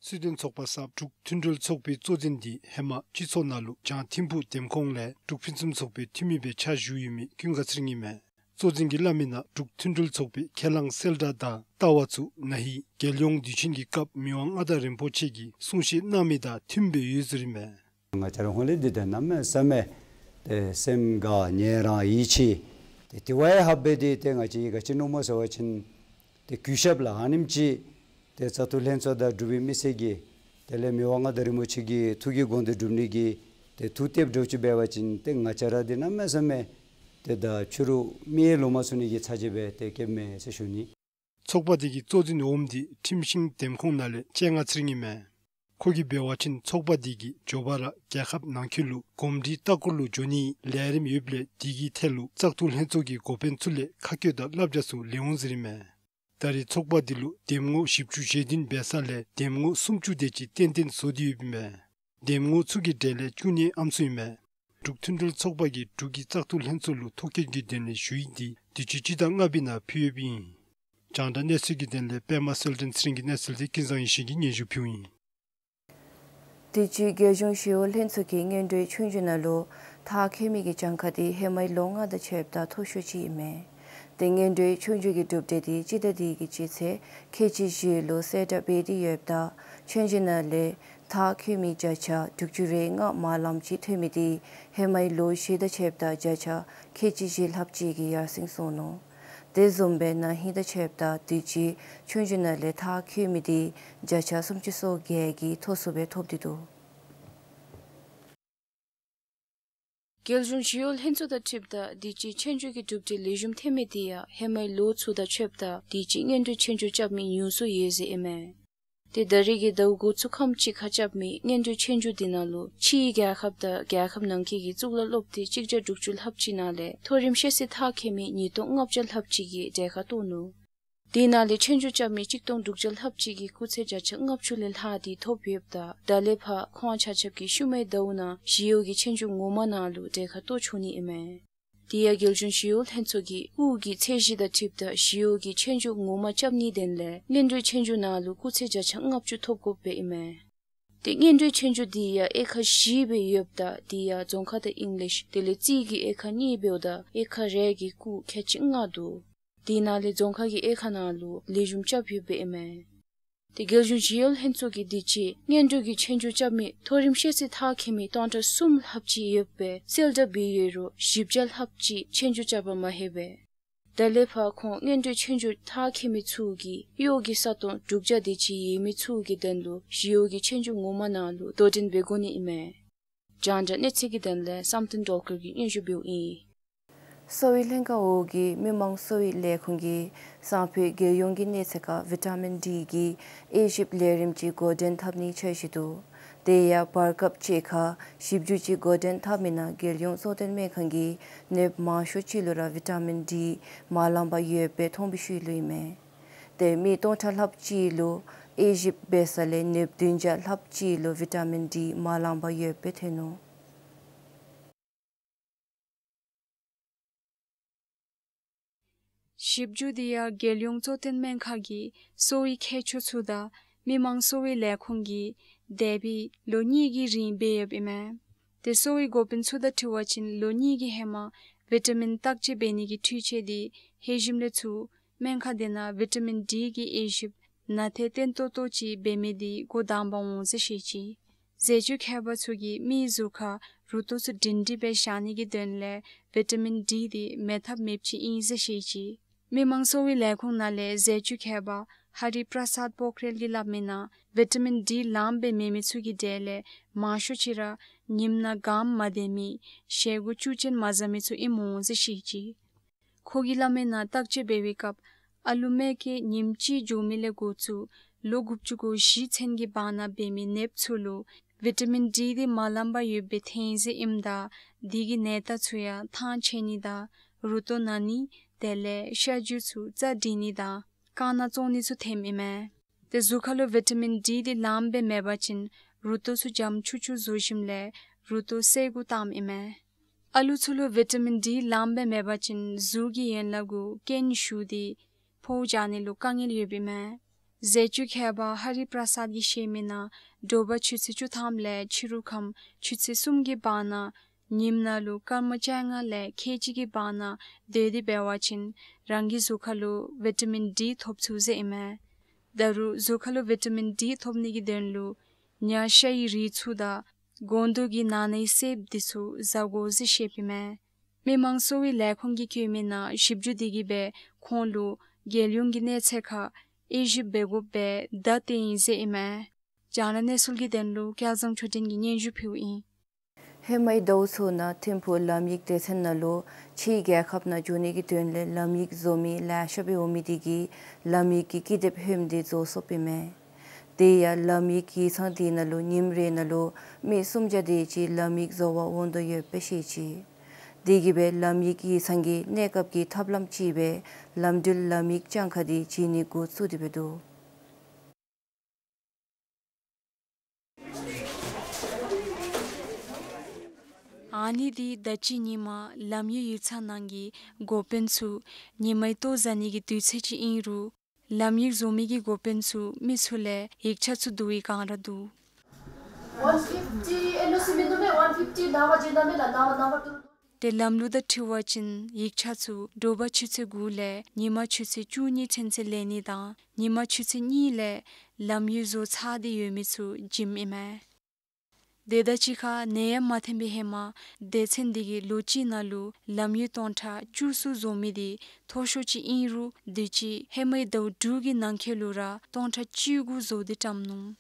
སུད་ཌེན་ཚོགས་པ་གསརཔ་འབྲུག་མཐུན་སྒྲིལ་ཚོགས་པའི་གཙོ་འཛིན་དེ་ཧེ་མ་སྤྱི་ཚོགས་ནང་ལུ་བྱང་ཐིམ་ཕུག་འདེམས་ཁོངས་ལས་འབྲུག་ཕུན་སུམ་ཚོགས་པའི་འཐུས་མི་སྦེ་ཕྱག་ཞུ་ཡོད་མི་ཀུན་དགའ་ཚེ་རིང་ཨིན་མས། གཙོ་འཛིན་གྱིས་སླབ་མིའི་ནང་འབྲུག་མཐུན་སྒྲིལ་ཚོགས་པའི་ཁས་བླངས་གསལ་བསྒྲགས་དང་ལྟ་བ་ཚུ་ན་ཧིང་རྒྱལ་ཡོངས་དུས་ཆེན་གྱི་སྐབས་མི་དབང་མངའ་བདག་རིན་པོ་ཆེ་གིས་གསུང་བཤད་གནང་མི་དང་མཐུནམ་སྦེ་ཡོད་ཟེར་ཨིན་མས། ང་བཅས་ར་ཧོང་ལས་འདི་ཏེ་གནམ་མེད་ས་མེད་ཏེ་སེམས་དགའ་ཉེ་རང་ཡིད་ཆེས། ཏེ་དེ་བ་ཡང་ཧ་སྦེ་ཏེ་ཏེ་ང་བཅས་ག་ཅི་མནོཝ་སྨོ་ཟེར་བ་ཅིན་ཏེ་གུས་ཞབས་ལགས་ཨ་ནེམ་ཅིག་ཏེ་བཙག་འཐུ་ལྷན་ཚོགས་དང་འབྲུག་པའི་མི་སེར་གྱིས་དེ་ལས་མི་དབང་མངའ་བདག་རིན་པོ་ཆེ་གི་ཐུགས་ཀྱི་དགོངས་དོན་སྒྲུབ་ནི་གི་ཏེ་ཐུགས་གཏདཔ་འདྲཝ་ཅིག་འབད་བ་ཅིན་ཏེ་ང་བཅས་ར་འདི་གནམ་མེད་ས་མེད་ཏེ་ད་ཕྱི་རུ་མི་ཡང་ལོག་མ་ཚུགས་ནི་གི་ཚ་གྱང་སྦེ་ཏེ་སྐྱེཝ་མས་ཟེར་ཞུ་ནི། ཚོགས་པ་དེ་གི་གཙོ་འཛིན་འོགམ་དེ་ཁྲིམས་ཤིང་འདེམས་ཁོངས་ནང་ལས་སྤྱན་སྔ་ཚེ་རིང་ཨིན་མས། ཁོ་གིས་འབད་བ་ཅིན་ཚོགས་པ་དེ་གིས་མགྱོགས་པ་ར་རྒྱལ་ཁབ་ནང་འཁོད་ལུ་གོམས་འདྲིས་ལྟ་སྐོར་ལུ་འགྱོ་ནིའི་ལས་རིམ་ཡོདཔ་ལས་དེ་གི་ཐད་ལུ་བཙག་འཐུ་ལྷན་ཚོགས་ཀྱི་འགོ་དཔོན་ཚུ་ལས་ཁ་བཀོད་དང་བསླབ་བྱ་ཚུ་ལེན་འོང་ཟེར་ཨིན་མས། ད་རེས་ཚོགས་པ་དེ་ལུ་འདེམས་ངོ་བཞི་བཅུ་ཞེ་བདུན་འབད་ས་ལས་འདེམས་ངོ་སུམ་ཅུ་དེ་ཅིག་གཏན་གཏན་བཟོ་སྟེ་ཡོདཔ་ཨིན་མས། འདེམས་ངོ་ཚུ་གི་གྲས་ལས་བཅུ་གཉིས་ཨམ་སྲུ་ཨིན་མས། འབྲུག་མཐུན་སྒྲིལ་ཚོགས་པ་གིས་འབྲུག་གི་བཙག་འཐུ་ལྷན་ཚོགས་ལུ་ཐོ་བཀོད་ཀྱི་དོན་ལས་ཞུ་ཡིག་དེ་དུས་ཅི་སྤྱི་ཟླ་ལྔ་པའི་ནང་ཕུལ་ཡོདཔ་ཨིན། རྒྱང་བསྒྲགས་གནས་ཚུལ་གྱི་དོན་ལས་པདྨ་གསལ་སྒྲོན་ཚེ་རིང་གི་གནས་ཚུལ་དེ་ཀུན་བཟང་ཡེ་ཤེས་ཀྱིས་སྙན་ཞུ་ཕུལཝ་ཨིན། དུས་ཅི་རྒྱལ་གཞུང་ཞི་གཡོག་ལྷན་ཚོགས་ཀྱིས་སྔོན་འགྲོའི་ཆོས་རྒྱུགས་ནང་ལུ་མཐར་འཁྱོལ་མི་གི་གྱངས་ཁ་དེ་ཧེ་མའི་ལོ་ལྔ་དང་ཕྱདཔ་ད་མཐོ་ཤོས་ཅིག་ཨིན་མས། ཏེ་སྔོན་འགྲོའི་ཆོས་རྒྱུགས་ཀྱི་གྲུབ་འབྲས་དེ་སྤྱི་ཟླ་འདི་གི་སྤྱི་ཚེས་ཁལ་གཅིག་བཞི་ལུ་གསལ་བསྒྲགས་འབད་དེ་ཡོདཔ་ད་ཆོས་རྒྱུགས་ནང་ལས་མཐར་འཁྱོལ་མི་བརྒྱ་ཆ་དྲུག་ཅུ་རེ་ལྔ་མ་ལངམ་ཅིག་ཐོན་མི་དེ་ཧེ་མའི་ལོ་བཞི་དང་ཕྱདཔ་ད་བརྒྱ་ཆ་ཁལ་གཅིག་བཞི་ལྷགཔ་ཅིག་གིས་ཡར་སེང་སོང་ནུག། དེ་བཟུམ་སྦེ་ན་ཧིང་དང་ཕྱདཔ་ད་དུས་ཅི་ཆོས་རྒྱུགས་ནང་ལས་མཐར་འཁྱོལ་མི་དེ་བརྒྱ་ཆ་སུམ་ཅུ་སོ་བརྒྱད་ཀྱིས་མཐོ་སུ་སྦེ་ཐོབ་སྟེ་འདུག། རྒྱལ་གཞུང་ཞི་གཡོག་ལྷན་ཚོགས་དང་འཁྲིལཝ་ད་དུས་ཅི་ཆོས་རྒྱུགས་ཀྱི་གྲུབ་འབྲས་ལེགས་ཤོམ་ཐོན་མི་དེ་ཡང་ཧེ་མའི་ལོ་ཚུ་དང་ཕྱདཔ་ད་དུས་ཅི་སྔོན་འགྲོའི་ཆོས་རྒྱུགས་རྐྱབ་མི་ཉུང་སུ་ཡོད་ཟེར་ཨིན་མས། ཏེ་ད་རེས་ཀྱི་ཟླཝ་འགོ་ཚུགས་ཁམས་ཅིག་ཁར་རྐྱབ་མི་སྔོན་འགྲོའི་ཆོས་རྒྱུགས་དེ་ནང་ལུ་ཕྱིའི་རྒྱལ་ཁབ་དང་རྒྱལ་ཁབ་ནང་འཁོད་ཀྱི་གཙུག་ལག་སློབ་སྡེ་གཅིག་བརྒྱ་དྲུག་ཅུ་ལྷགཔ་ཅིག་ནང་ལས་མཐོ་རིམ་ཤེས་ཚད་མཐར་འཁྱོལ་མི་ཉིས་སྟོང་ལྔ་བརྒྱ་ལྷགཔ་ཅིག་གིས་གྲལ་ཁར་གཏོགས་ནུག། དེ་ནང་ལས་ཆོས་རྒྱུགས་རྐྱབ་མི་གཅིག་སྟོང་དྲུག་བརྒྱ་ལྷགཔ་ཅིག་གིས་སྐུགས་ཚད་བརྒྱ་ཆ་ལྔ་བཅུ་ལས་ལྷག་དེ་ཐོབ་ཡོདཔ་ད་ད་ལས་ཕར་ཁོང་ཆ་ཁྱབ་ཀྱིས་ཤུལ་མའི་ཟླཝ་ནང་ཞི་གཡོག་གི་ཆོས་རྒྱུགས་ངོ་མ་ནང་ལུ་གྲལ་ཁར་གཏོགས་ཆོག་ནི་ཨིན་མས། དེ་ཡང་རྒྱལ་གཞུང་ཞི་གཡོག་ལྷན་ཚོགས་ཀྱི་དབུ་གི་ཚད་གཞི་དང་འཁྲིལཝ་ད་ཞི་གཡོག་གི་ཆོས་རྒྱུགས་ངོ་མ་རྐྱབ་ནིའི་དོན་ལས་སྔོན་འགྲོའི་ཆོས་རྒྱུགས་ནང་ལུ་སྐུགས་ཚད་བརྒྱ་ཆ་ལྔ་བཅུ་ཐོབ་དགོཔ་སྦེ་ཨིན་མས། ཏེ་སྔོན་འགྲོའི་ཆོས་རྒྱུགས་དེ་ཡང་དབྱེ་ཁག་བཞི་སྦེ་ཡོདཔ་ད་དེ་ཡང་རྫོང་ཁ་དང་ཨིང་ལིཤ་དེ་ལས་རྩིས་ཀྱི་དབྱེ་ཁག་གཉིས་འབདཝ་ད་དབྱེ་ཁག་རེ་གི་སྐུགས་ཁལ་གཅིག་ལྔ་འདུག། དེ་ནང་ལས་རྫོང་ཁ་གི་དབྱེ་ཁག་ནང་ལུ་ལེགས་ཤོམ་རྐྱབ་ཡོདཔ་སྦེ་ཨིན་མས། ཏེ་རྒྱལ་གཞུང་ཞི་གཡོག་ལྷན་ཚོགས་ཀྱིས་དུས་ཅི་སྔོན་འགྲོ་གི་ཆོས་རྒྱུགས་རྐྱབ་མི་མཐོ་རིམ་ཤེས་ཚད་མཐར་འཁྱོལ་མི་སྟོང་ཕྲག་གསུམ་ལྷགཔ་ཅིག་ཡོད་པའི་གསལ་བསྒྲགས་འབད་ཡོད་རུང་བཞི་བརྒྱ་ལྷགཔ་ཅིག་ཆོས་རྒྱུགས་རྐྱབ་པ་མ་ལྷོད་པས། ད་ལས་ཕར་ཁོང་སྔོན་འགྲོའི་ཆོས་རྒྱུགས་མཐར་འཁྱོལ་མི་ཚུ་གིས་གཡོག་གི་ས་སྟོང་དྲུག་བརྒྱ་དེ་ཅིག་ཡོད་མི་ཚུ་གི་དོན་ལུ་ཞི་གཡོག་གི་ཆོས་རྒྱུགས་ངོ་མ་ནང་ལུ་དོ་འགྲན་འབད་དགོ་ནི་ཨིན་མས། རྒྱང་བསྒྲགས་གནས་ཚུལ་གྱི་དོན་ལས་བསམ་གཏན་སྒྲོལ་དཀར་གྱིས་སྙན་ཞུ་འབདཝ་ཨིན། གསོ་བའི་ལྷན་ཁག་འོག་གི་མི་དམངས་གསོ་བའི་ལས་ཁུངས་ཀྱིས་སང་ཕོད་རྒྱལ་ཡོངས་ཀྱི་གནས་ཚད་ཁར་བི་ཊ་མིན་ཌི་གི་དབྱེ་ཞིབ་ལས་རིམ་ཅིག་འགོ་འདྲེན་འཐབ་ནིའི་འཆར་གཞི་འདུག། དེ་ཡང་བར་སྐབས་ཅིག་ཁར་ཞིབ་འཇུག་ཅིག་འགོ་འདྲེན་འཐབ་མི་ནང་རྒྱལ་ཡོངས་གཙོ་བསྟེན་སྨན་ཁང་གིས་ནདཔ་མང་ཤོས་ཅིག་ལུ་ར་བི་ཊ་མིན་ཌི་མ་ལངམ་ཡོདཔ་སྦེ་ཐོན་པའི་ཤུལ་ལུ་ཨིན་མས། ཏེ་མི་སྟོང་ཕྲག་ལྷགཔ་ཅིག་ལུ་དབྱེ་ཞིབ་འབད་ས་ལས་ནདཔ་བདུན་བརྒྱ་ལྷགཔ་ཅིག་ལུ་བི་ཊ་མིན་ཌི་མ་ལངམ་ཡོདཔ་སྦེ་ཐོན་ནུག། ཞིབ་འཇུག་དེ་ཡང་རྒྱལ་ཡོངས་གཙོ་བསྟེན་སྨན་ཁང་གི་གསོ་བའི་མཁས་མཆོག་ཚུ་དང་མི་དམངས་གསོ་བའི་ལས་ཁུངས་ཀྱིས་འདས་པའི་ལོ་གཉིས་ཀྱི་རིང་འབད་ཡོདཔ་ཨིན་མས། ཏེ་གསོ་བའི་འགོ་དཔོན་ཚུ་དང་འཁྲིལ་བ་ཅིན་ལོ་གཉིས་ཀྱི་ཧེ་མ་བི་ཊ་མིན་བརྟག་དཔྱད་འབད་ནིའི་འཕྲུལ་ཆས་དེ་ལྷོད་ཞིནམ་ལས་ཚུར་སྨན་ཁང་དེ་ནང་བི་ཊ་མིན་ཌི་གི་དབྱེ་ཞིབ་ནང་ཏན་ཏན་ཏོག་ཏོ་ཅིག་འབད་མི་དེ་འགོ་དང་པ་འོང་ཟེར་བཤད་ཅི། ཟས་བཅུད་མཁས་པ་ཚུ་གིས་མིའི་གཟུགས་ཁར་རུ་ཏོག་ཚུ་སྒྲིང་སྒྲིང་སྦེ་བཞག་ནིའི་དོན་ལས་བི་ཊ་མིན་ཌི་དེ་མེད་ཐབས་མེདཔ་ཅིག་ཨིན་ཟེར་བཤད་ཅི། མི་དམངས་གསོ་བའི་ལས་ཁུངས་ནང་ལས་ཟས་བཅུད་མཁས་པ་ཧ་རི་པྲ་སཱད་པོག་རེལ་གྱིས་སླབ་མི་ནང་བི་ཊ་མིན་ཌི་ལངམ་སྦེ་མེད་མི་ཚུ་གི་གྲས་ལས་མང་ཤོས་ཅིག་ར་ཉིམ་ནང་གངམ་མ་བདེ་མི་ཞལ་གུ་བཅུད་ཅན་མ་ཟ་མི་ཚུ་ཨིནམ་འོང་ཟེར་བཤད་ཅི། ཁོ་གིས་སླབ་མི་ནང་བརྟག་དཔྱད་འབད་བའི་སྐབས་ཨ་ལུ་མ་སྐྱེས་ཉིནམ་གཅིག་འགྱོ་མི་ལས་འགོ་བཙུགས་ལོ་དགུ་བཅུ་གོ་བཞི་ཚུན་གྱི་བར་ན་འབད་མི་ནདཔ་ཚུ་ལུ་བི་ཊ་མིན་ཌི་དེ་མ་ལངམ་ཡོདཔ་སྦེ་ཐོན་ཟེར་ཨིནམ་ད་དེ་གི་ནད་རྟགས་ཚུ་ཡང་ཐང་ཆད་ནི་དང་རུ་ཏོག་ན་ནི་དེ་ལས་ཤ་རྒྱུས་ཚུ་རྩ་འགྲིག་ནི་དང་རྐང་ནང་བཙོང་ནི་ཚུ་ཐོནམ་ཨིན་མས། ཏེ་གཟུགས་ཁར་ལུ་བི་ཊ་མིན་ཌི་དེ་ལངམ་སྦེ་མེད་པ་ཅིན་རུ་ཏོག་ཚུ་འཇམ་ཆུ་ཆུ་བཟོ་ཞིནམ་ལས་རུ་ཏོག་སེལ་དགོཔ་བཏངམ་ཨིན་མས། ཨ་ལུ་ཚུ་ལུ་བི་ཊ་མིན་ཌི་ལངམ་སྦེ་མེད་པ་ཅིན་གཟུགས་ཀྱི་ཡན་ལག་གུ་རྐྱེན་ཞུགས་ཏེ་ཕོཝ་རྒྱག་ནི་ལུ་དཀའ་ངལ་ཡོདཔ་ཨིན་མས། ཟས་བཅུད་མཁས་པ་ཧ་རི་པྲ་སཱད་ཀྱིས་བཤད་མི་ནང་དྲོ་པ་ཆུ་ཚོད་བཅུ་ཐམ་ལས་ཕྱི་རུ་ཁམས་ཆུ་ཚོད་གསུམ་གྱི་བར་ན་ཉིམ་ནང་ལུ་སྐར་མ་བཅོ་ལྔ་ལས་ཁལ་གཅིག་གི་བར་ན་སྡོད་དེ་འབད་བ་ཅིན་རང་གི་གཟུགས་ཁར་ལུ་བི་ཊ་མིན་ཌི་ཐོབ་ཚུགས་ཟེར་ཨིན་མས། ད་རུང་གཟུགས་ཁར་ལུ་བི་ཊ་མིན་ཌི་ཐོབ་ནིའི་དོན་ལུ་ཉ་ཤ་ཡི་རིགས་ཚུ་དང་སྒོང་རྡོག་གི་ནང་ན་གི་སེརཔོ་དེ་ཚུ་བཟའ་དགོ་ཟེར་བཤདཔ་ཨིན་མས། མི་དམངས་གསོ་བའི་ལས་ཁུངས་ཀྱིས་བཀོད་མི་ནང་ཞིབ་འཇུག་དེ་གིས་སྦེ་ཁོང་ལུ་རྒྱལ་ཡོངས་ཀྱི་གནས་ཚད་ཁར་དབྱེ་ཞིབ་འབད་དགོཔ་སྦེ་བརྡ་སྟོན་ཡི་ཟེར་ཨིན་མས། རྒྱང་བསྒྲགས་གནས་ཚུལ་གྱི་དོན་ལུ་སྐལ་བཟང་ཆོས་སྒྲོན་གྱིས་སྙན་ཞུ་ཕུལཝ་ཨིན། ཧེ་མའི་ཟླཝ་ཚུ་ནང་ཐིམ་ཕུག་ལམ་ཡིག་སྡེ་ཚན་ནང་ལུ་ཕྱིའི་རྒྱལ་ཁབ་ནང་འགྱོ་ནིའི་དོན་ལས་ལམ་ཡིག་བཟོ་མི་ལེ་ཤ་སྦེ་འོང་མི་དེ་གིས་ལམ་ཡིག་གི་ཀི་དེབ་ཧོནམ་དེ་བཟོ་སོཔ་ཨིན་མས། དེ་ཡང་ལམ་ཡིག་ཡིག་ཚང་དེ་ནང་ལུ་ཉིནམ་རེ་ནང་ལུ་མི་སུམ་བརྒྱ་དེ་ཅིག་ལམ་ཡིག་བཟོ་བར་འོང་དོ་ཡོདཔ་སྦེ་བཤད་ཅི། དེ་གིས་སྦེ་ལམ་ཡིག་ཡིག་ཚང་གི་གནས་སྐབས་ཀྱི་ཐབས་ལམ་ཅིག་སྦེ་ལམ་འགྲུལ་ལམ་ཡིག་བྱང་ཁ་དེ་བྱིན་ནི་འགོ་བཙུགས་ཏེ་འབད་འདུག། ཨ་ནི་འདི་ད་ཅི་ཉིན་མ་ལམ་ཡིག་ཡིག་ཚང་ནང་གི་འགོ་དཔོན་ཚུ་ཉིན་མའི་ལྟོ་བཟའ་ནི་གི་དུས་ཚོད་ཅིག་ཨིན་རུང་ལམ་ཡིག་བཟོ་མི་གི་འགོ་དཔོན་ཚུ་མི་ཚུ་ལས་ཡིག་ཆ་ཚུ་བསྡུ་བའི་སྒང་ར་འདུག། One fifty ཨེན་ཨོ་སི་མིན་འདུག་མས། One fifty ནམ་བར་བྱིན་གནང་མས་ལགས། ནམ་བར་ནམ་བར་ཏེ་ལམ་ལུགས་དང་འཁྲིལ་བ་ཅིན་ཡིག་ཆ་ཚུ་དྲོ་པ་ཆུ་ཚོད་དགུ་ལས་ཉིན་མ་ཆུ་ཚོད་བཅུ་གཉིས་ཚུན་ཚོད་ལེན་ནི་དང་ཉིན་མ་ཆུ་ཚོད་གཉིས་ལས་ལམ་ཡིག་བཟོ་ཚར་ཏེ་ཡོད་མི་ཚུ་བྱིནམ་ཨིན་མས། དེ་དང་གཅིག་ཁར་ནད་ཡམས་མ་ཐོན་པའི་ཧེ་མ་སྡེ་ཚན་འདི་གིས་ལོ་གཅིག་ནང་ལུ་ལམ་ཡིག་སྟོང་ཕྲག་བཅུ་གསུམ་བཟོ་མི་འདི་མཐོ་ཤོས་ཅིག་ཨིན་རུང་དུས་ཅི་ཧེ་མའི་ཟླཝ་དྲུག་གི་ནང་འཁོད་ལུ་ར་སྟོང་ཕྲག་བཅུ་དགུ་བཟོ་སྟེ་བཀྲམ་ནུག།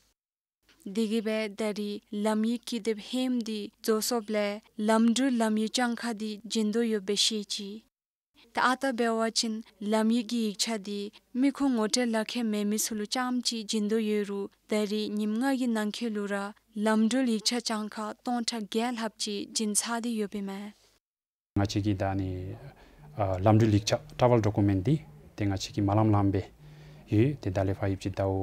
དེ་གིས་སྦེ་ད་རིས་ལམ་ཡིག་ཀི་དེབ་ཧེམ་འདི་རྫོགས་སོཔ་ལས་ལམ་འགྲུལ་ལམ་ཡིག་གྱངས་ཁ་འདི་བྱིན་དོ་ཡོདཔ་སྦེ་ཤེས་ཅི། ད་ཨ་རྟག་འབད་བ་ཅིན་ལམ་ཡིག་གི་ཡིག་ཆ་འདི་མི་ཁོང་ངོ་སྤྲོད་ལག་ཁྱེར་མེད་མི་ཚུ་ལུ་རྐྱངམ་ཅིག་བྱིན་དོ་ཡོད་རུང་ད་རིས་ཉིནམ་ལྔ་གི་ནང་འཁོད་ལུ་ར་ལམ་འགྲུལ་ཡིག་ཆ་གྱངས་ཁ་སྟོང་ཕྲག་བརྒྱད་ལྷགཔ་ཅིག་བྱིན་ཚར་ཏེ་ཡོདཔ་ཨིན་མས། ང་བཅས་ཀྱི་ད་ཨ་ནི་ཨ་ལམ་འགྲུལ་ཡིག་ཆ་ཊ་རེ་ཝེལ་ཌོ་ཀུ་མེནཊ་འདི་ཏེ་ང་བཅས་ཀྱིས་མ་ལངམ་ལངམ་སྦེ་ཡོད། ཏེ་ད་ལས་ཕར་ཡོད་ཅིག་ཟླཝ་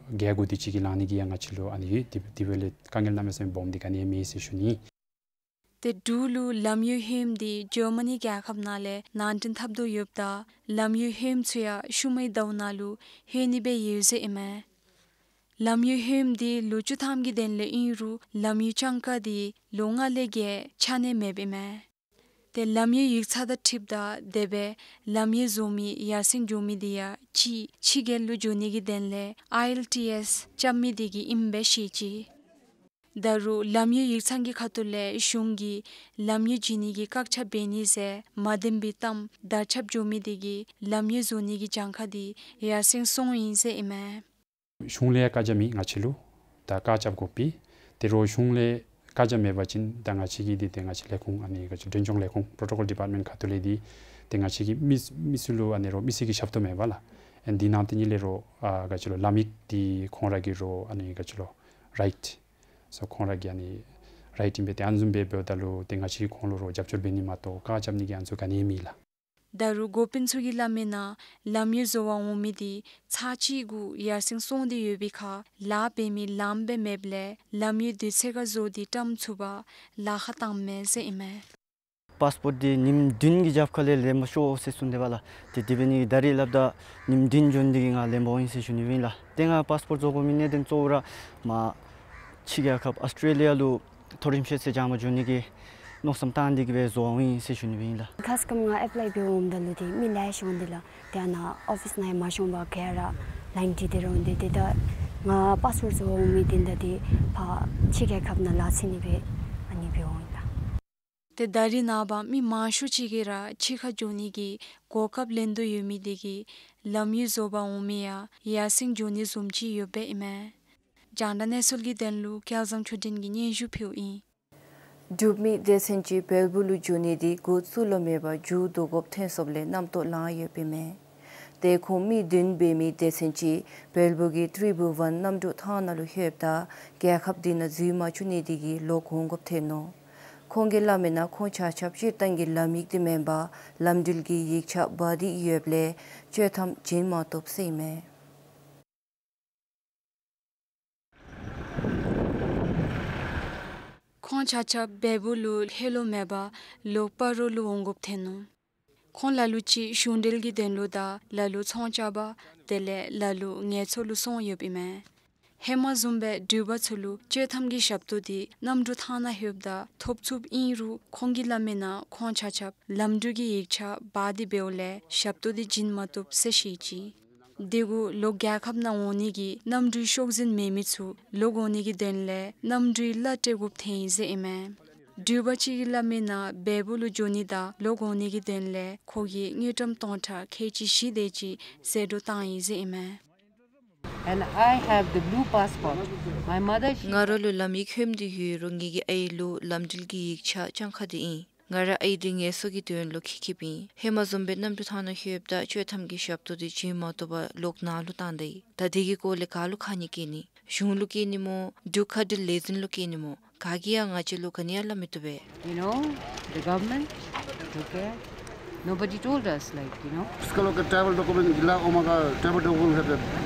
བརྒྱད་དགུ་དེ་ཅིག་གི་ལང་ནི་གི་ཡང་ང་བཅས་ལུ་ཨ་ནི་ཡོད། དེ་དེ་འབདཝ་ལས་དཀའ་ངལ་གནམ་མེད་ས་མེད་སྦོམ་འདི་ག་ནི་ཡང་མེད་ཟེར་ཞུ་ནི། ཏེ་འབྲུག་ལུ་ལམ་ཡོད་ཧེམ་འདི་ཇར་མ་ནི་རྒྱལ་ཁབ་ནང་ལས་ནང་འདྲེན་འཐབ་དོ་ཡོདཔ་ད་ལམ་ཡོད་ཧེམ་ཚུ་ཡང་ཤུལ་མའི་ཟླཝ་ནང་ལུ་ལྷོད་ནི་སྦེ་ཡོད་ཟེར་ཨིན་མས། ལམ་ཡོད་ཧེམ་འདི་ལོ་བཅུ་ཐམ་གྱི་དོན་ལས་ཨིན་རུང་ལམ་ཡོད་གྱངས་ཁ་འདི་ལོ་ལྔ་ལས་བརྒལ་ཆ་གནས་མེདཔ་ཨིན་མས། ཏེ་ལམ་ཡོད་ཡིག་ཚང་དང་འཁྲིལཝ་ད་དེ་སྦེ་ལམ་ཡོད་བཟོ་མི་ཡར་སེང་འགྱོ་མི་འདི་ཡང་གཅིག་ཕྱི་རྒྱལ་ལུ་འགྱོ་ནི་གི་དོན་ལས་ཨའི་ཨེལ་ཊི་ཨེསི་རྐྱབ་མི་འདི་གིས་ཨིནམ་སྦེ་ཤེས་ཅི། ད་རུང་ལམ་ཡོད་ཡིག་ཚང་གི་ཁ་ཐུག་ལས་གཞུང་གིས་ལམ་ཡོད་བྱིན་ནི་གི་བཀག་ཆ་འབད་ནི་ཟེར་མ་བདེན་པའི་གཏམ་དར་ཁྱབ་འགྱོ་མི་འདི་གིས་ལམ་ཡོད་བཟོ་ནི་གི་གྱངས་ཁ་འདི་ཡར་སེང་སོང་ཡི་ཟེར་ཨིན་མས། གཞུང་ལས་བཀའ་རྒྱ་མེད་ང་བཅས་ལུ་ད་བཀག་ཆ་རྐྱབ་དགོ་པས། དེ་རུང་གཞུང་ལས་བཀའ་རྒྱ་མེད་པ་ཅིན་ད་ང་བཅས་ཀྱིས་འདི་ཏེ་ང་བཅས་ལས་ཁུངས་ཨ་ནི་ག་ཅི་འདྲེན་སྐྱོང་ལས་ཁུངས་པྲོ་ཊོ་ཀོལ་ཌི་པཱརཊ་མེནཊ་ཁ་ཐུག་ལས་འདི་ཏེ་ང་བཅས་ཀྱིས་མི་མི་སེར་ལུ་ཨ་ནི་རོགས་མི་སེར་གྱི་ཞབས་ཏོག་མེན་པ་ལགས། ཨ་ནི་འདི་ནང་ཏེ་ཨ་ནི་ལས་རོགས་ཨ་ག་ཅི་ལོ་ལམ་ཡིག་འདི་ཁོང་ར་གི་རོགས་ཨ་ནི་ག་ཅི་ལོ་རའིཊ་སོ་ཁོང་ར་གི་ཨ་ནི་རའིཊ་ཨིན་པས། ཏེ་ཨ་ནི་བཟུམ་སྦེ་འབདཝ་ད་ལུ་ཏེ་ང་བཅས་ཀྱིས་ཁོང་ལུ་རོགས་རྒྱབ་སྐྱོར་འབད་ནི་མ་གཏོགས་བཀག་རྐྱབ་ནི་གི་ཨ་ནི་ཚུ་ག་ནི་ཡང་མེད་ལགས། ད་རུང་འགོ་དཔོན་ཚུ་གིས་སླབ་མི་ནང་ལམ་ཡོད་བཟོ་བར་འོང་མི་འདི་ཚར་གཅིག་གུ་ཡར་སེང་སོང་སྟེ་ཡོད་པའི་ཁར་ལཱ་འབད་མི་ལངམ་སྦེ་མེདཔ་ལས་ལམ་ཡོད་དུས་ཚོད་ཁར་བཟོ་སྟེ་བཀྲམ་ཚུགས་པར་ལཱ་ཁག་བཏངམ་མས་ཟེར་ཨིན་མས། པཱསི་པོརཊ་འདི་ཉིནམ་བདུན་གྱི་རྒྱབ་ཁ་ལས་ལེན་པར་ཤོག་ཟེར་གསུངས་ཏེ་འབདཝ་ལགས། ཏེ་དེ་འབད་ནི་ད་རིས་སླབ་ད་ཉིནམ་བདུན་འགྱོ་ནི་འདི་གིས་ང་ལེན་པར་འོང་ཡི་ཟེར་ཞུ་ནི་ཨིན་ལགས། ཏེ་ང་པཱསི་པོརཊ་བཟོ་དགོ་མི་གནད་དོན་གཙོ་བོ་ར་མར་ཕྱི་རྒྱལ་ཁབ་ཨཱོས་ཊྲེ་ལི་ཡ་ལུ་མཐོ་རིམ་ཤེས་ཚད་སྦྱང་པར་འགྱོ་ནི་གི་མནོ་བསམ་བཏང་སྟེ་གིས་སྦེ་བཟོ་བར་འོང་ཡི་ཟེར་ཞུ་ནི་སྦེ་ཨིན་ལགས། ཁ་སྐམ་ང་ཨེཔ་ལའི་འབད་འོངམ་ད་ལུ་ཏེ་མི་ལེ་ཤ་འོང་སྟེ་ལགས། ཏེ་ཨ་ནཱ་ཨོ་ཕིསི་ནང་མ་ཤོང་པར་ག་ར་ལའིན་འདི་དེ་ར་འོང་སྟེ་ཏེ་ད་ང་པཱསི་པོརཊ་བཟོ་བར་འོང་མི་འདི་ད་ཏེ་ཕར་ཕྱི་རྒྱལ་ཁབ་ནང་ལཱ་འཚོལ་ནི་སྦེ་ཨ་ནི་སྦེ་འོང་ཡི་ལགས། ཏེ་ད་རིས་ནངས་པ་མི་མང་ཤོས་ཅིག་གིས་ར་ཕྱི་ཁར་འགྱོ་ནི་གི་གོ་སྐབས་ལེན་དོ་ཡོད་མི་འདི་གིས་ལམ་ཡོད་བཟོ་བར་འོང་མི་ཡང་ཡར་སེང་འགྱོ་ནི་བཟུམ་ཅིག་ཡོདཔ་ཨིན་མས། རྒྱང་བསྒྲགས་གནས་ཚུལ་གྱི་དོན་ལུ་སྐལ་བཟང་ཆོས་སྒྲོན་གྱིས་སྙན་ཞུ་ཕུལཝ་ཨིན། འབྲུག་མི་སྡེ་ཚན་ཅིག་བལ་པོ་ལུ་འགྱོ་ནི་འདི་འགོ་བཙུགས་ལོང་མེད་པར་མཇུག་བསྡུ་དགོཔ་ཐོན་སོཔ་ལས་རྣམ་རྟོག་ལངས་ཡོདཔ་ཨིན་མས། ཏེ་ཁོང་མི་བདུན་འབད་མི་སྡེ་ཚན་ཅིག་བལ་པོ་གི་ཏྲི་བྷུ་ཝན་གནམ་གྲུ་ཐང་ནང་ལུ་ལྷོདཔ་ད་རྒྱལ་ཁབ་འདི་ནང་འཛུལ་མ་བཅུག་ནི་འདི་གིས་ལོག་འོང་དགོཔ་ཐོན་ནུག། ཁོང་གིས་སླབ་མི་ནང་ཁོང་ཆ་ཁྱབ་སྤྱིར་བཏང་གི་ལམ་ཡིག་འདི་མེན་པར་ལམ་འགྲུལ་གྱི་ཡིག་ཆ་འབག་སྟེ་ཡོདཔ་ལས་བཅོས་ཐམ་བྱིན་མ་བཏུབ་ཟེར་ཨིན་མས། ཁོང་ཆ་ཁྱབ་བལ་པོ་ལུ་ལྷོད་ལོང་མེད་པར་ལོག་སྤ་རོ་ལུ་འོང་དགོཔ་ཐོན་ནུག། ཁོང་ལ་ལུ་ཅིག་གཞུང་འབྲེལ་གྱི་དོན་ལུ་དང་ལ་ལུ་ཚོང་རྐྱབ་པར་དེ་ལས་ལ་ལུ་ངལ་འཚོ་ལུ་སོང་ཡོདཔ་ཨིན་མས། ཧེ་མ་བཟུམ་སྦེ་འགྲུལ་པ་ཚུ་ལུ་བཅོས་ཐམ་གྱི་ཞབས་ཏོག་འདི་གནམ་གྲུ་ཐང་ནང་ལྷོདཔ་ད་ཐོབ་ཚུགསཔ་ཨིན་རུང་ཁོང་གིས་སླབ་མི་ནང་ཁོང་ཆ་ཁྱབ་ལམ་འགྲུལ་གྱི་ཡིག་ཆ་འབག་སྟེ་འབདཝ་ལས་ཞབས་ཏོག་འདི་བྱིན་མ་བཏུབ་ཟེར་བཤད་ཅི། དེ་གུ་ལོག་རྒྱལ་ཁབ་ནང་འོང་ནི་གི་གནམ་གྲུའི་ཤོག་འཛིན་མེད་མི་ཚུ་ལོག་འོང་ནི་གི་དོན་ལས་གནམ་གྲུའི་གླ་སྤྲོད་དགོཔ་ཐོན་ཡི་ཟེར་ཨིན་མས། འགྲུལ་པ་ཅིག་གིས་སླབ་མི་ནང་བལ་པོ་ལུ་འགྱོ་ནི་དང་ལོག་འོང་ནི་གི་དོན་ལས་ཁོ་གིས་དངུལ་ཀྲམ་སྟོང་ཕྲག་ཁལ་གཅིག་བཞི་དེ་ཅིག་ཟད་འགྲོ་བཏང་ཡི་ཟེར་ཨིན་མས། And I have the blue passport. My mother, she ང་ར་ལུ་ལམ་ཡིག་ཧེམ་འདི་ཡོད་རུང་ངེ་གི་ཨའི་ལུ་ལམ་འགྲུལ་གྱི་ཡིག་ཆ་གྱངས་ཁ་འདི་ཨིན། ང་ར་ཨའི་འདི་ངལ་གསོ་གི་དོན་ལུ་འཁྱིད་འཁྱིདཔ་ཨིན། ཧེ་མ་བཟུམ་སྦེ་གནམ་གྲུ་ཐང་ནང་ལྷོདཔ་ད་བཅོས་ཐམ་གྱི་ཞབས་ཏོག་འདི་བྱིན་མ་བཏུབ་པར་ལོག་ནཱ་ལུ་བཏང་ད་ཡི། ད་འདི་གི་སྐོར་ལས་ག་ལུ་ཁ་ཉེས་བཀལ་ནི། གཞུང་ལུ་བཀལ་ནི་སྨོ། འབྲུག་མཁའ་འགྲུལ་ལས་འཛིན་ལུ་བཀལ་ནི་སྨོ། ག་གིས་ཡང་ང་བཅས་ལུ་ག་ནི་ཡང་སླབ་མི་བཏུབ་པས། You know, the government, okay, nobody told us, like, you know. इसका लोग का travel document गिला ओमागा travel document है,